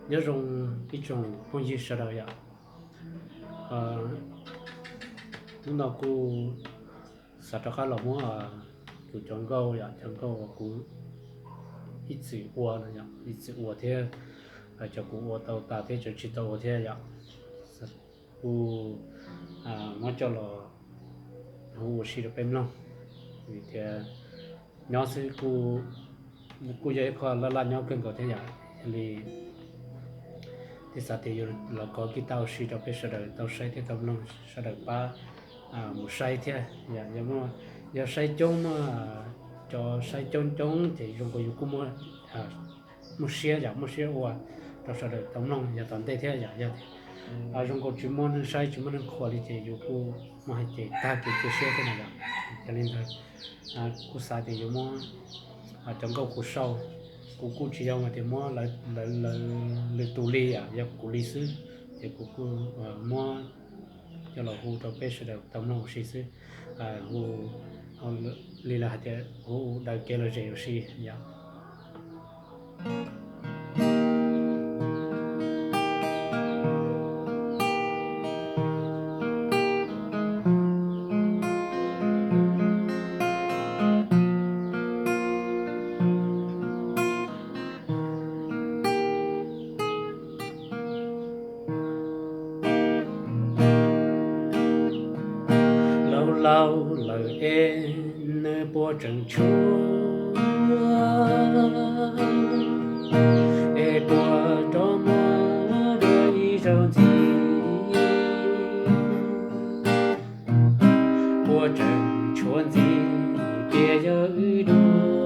Nyob zoo ib tsoom phooj ywg sawv daws yom. Hnub no kuj xav rov qab los muab kuv cov nkauj yom, cov nkauj uas kuv ib txwm ua no yom, ib txwm ua thiab, cov kuv ua tau tas thiab cov tsis tau ua thiab yom, kuj muab coj los hu ua si rau peb mloog. Vim tias nyob xwb kuj yog ib qho laj laj nyob kawg nkaus thiab yom, yog li thiaj xav tias yuav los kov kis tau ua si rau peb sawv daws tau saib thiab tau mloog, sawv daws pab mus saib thiab. Yog saib coob muaj, cov saib coob coob ces zoo nkaus yus kuj muaj siab yom, muaj siab ua rau sawv daws tau mloog yav tom ntej thiab yom. Yog zoo nkaus tsis muaj neeg saib tsis muaj neeg qhuas li ces yus kuj muaj hais ces tag kev cia siab thiab no yom. Yog li ntawd kuj xav tias yuav muab cov nkauj kuv sau, kuv kuj tsis yog hais tias muab lawv lwm tus li, yog kuv li xwb, ces kuv kuj muab coj los hu rau peb sawv daws tau mloog ua si xwb. Hu li lawv hais tias hu daws kev lom zem ua si yom. Laus laus lawm es nws puas tseem tshuav, es puas rov muaj dua ib zaug ntxiv, puas tseem tshuav ntxiv tias yog wb dua.